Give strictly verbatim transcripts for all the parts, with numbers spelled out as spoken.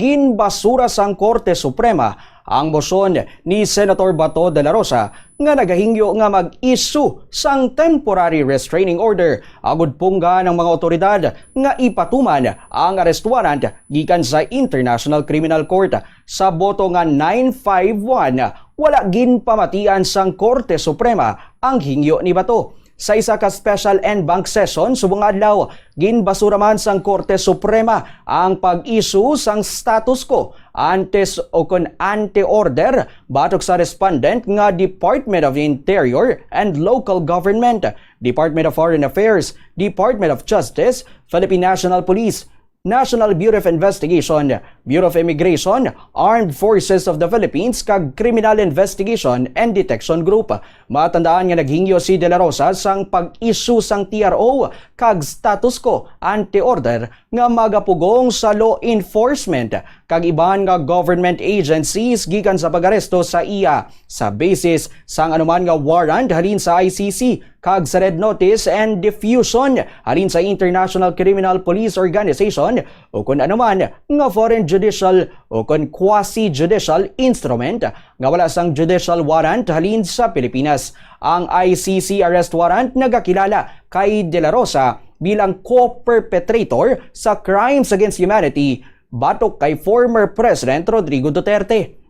ginbasura sang Korte Suprema ang mosyon ni Senator Bato de la Rosa nga nagahingyo nga mag-issue sang temporary restraining order agud punggan ang mga awtoridad nga ipatuman ang arrest warrant gikan sa International Criminal Court. Sa boto nga nine five one, wala ginpamatian sang Korte Suprema ang hingyo ni Bato. Sa isa ka special en banc session subong nga adlaw, ginbasura man sang Korte Suprema ang pag-issue sang status quo ante s-, o kon ante order batok sa respondent nga Department of Interior and Local Government, Department of Foreign Affairs, Department of Justice, Philippine National Police, National Bureau of Investigation, Bureau of Immigration, Armed Forces of the Philippines, kag Criminal Investigation and Detection Group. Matandaan nga naghingyo si De La Rosa sang pag-issue sang T R O kag status quo ante order nga magapugong sa law enforcement kag iban nga government agencies gikan sa pag-aresto sa iya sa basis sang anuman nga warrant halin sa I C C kag sa Red Notice and Diffusion halin sa International Criminal Police Organization o kon anuman nga foreign judicial o kon quasi-judicial instrument nga wala sang judicial warrant halin sa Pilipinas. Ang I C C arrest warrant nagakilala kay De La Rosa bilang co-perpetrator sa crimes against humanity batok kay former President Rodrigo Duterte.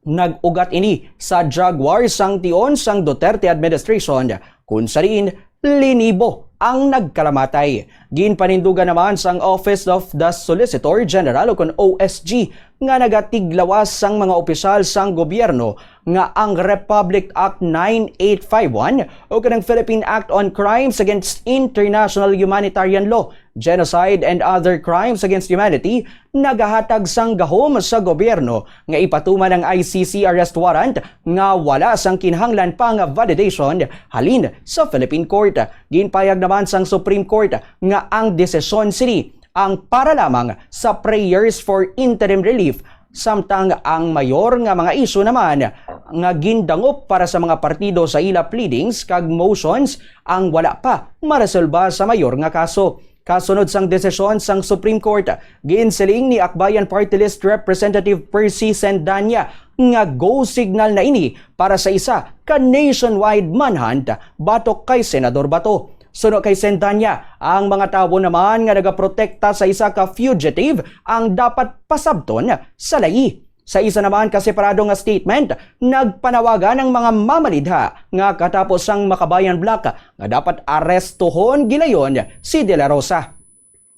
Nag-ugat ini sa drug war sang tion sang Duterte administration, kun sa diin linibo ang nagkalamatay. Ginpanindugan naman sang Office of the Solicitor General o kon O S G nga nagatiglawas sang mga opisyal sang gobyerno nga ang Republic Act nine eight five one o kanang Philippine Act on Crimes Against International Humanitarian Law, Genocide and Other Crimes Against Humanity nagahatag sang gahom sa gobyerno nga ipatuman ang I C C arrest warrant nga wala sang kinahanglan pa nga validation halin sa Philippine Court. Ginpayag naman sang Supreme Court nga ang desisyon sini ang para lamang sa prayers for interim relief, samtang ang mayor nga mga isyu naman nga gindangop para sa mga partido sa ila pleadings kag motions ang wala pa maresolba sa mayor nga kaso. Kasunod sang desisyon sang Supreme Court, ginsiling ni Akbayan Party List Representative Percy Sendanya nga go signal na ini para sa isa ka nationwide manhunt batok kay Senador Bato. Suno kay Sendanya, ang mga tawo naman nga nagaprotekta sa isa ka fugitive ang dapat pasabton sa layi. Sa isa naman ka separado nga statement, nagpanawagan ang mga mamalidha nga katapos sang Makabayan Bloc nga dapat arestuhon gilayon si De La Rosa.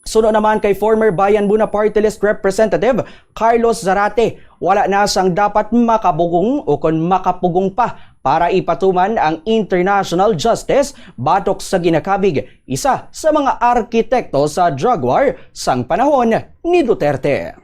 Suno naman kay former Bayan Muna Party List Representative Carlos Zarate, wala na sang dapat makabugong o kon makapugong pa para ipatuman ang international justice batok sa ginakabig isa sa mga arkitekto sa drug war sang panahon ni Duterte.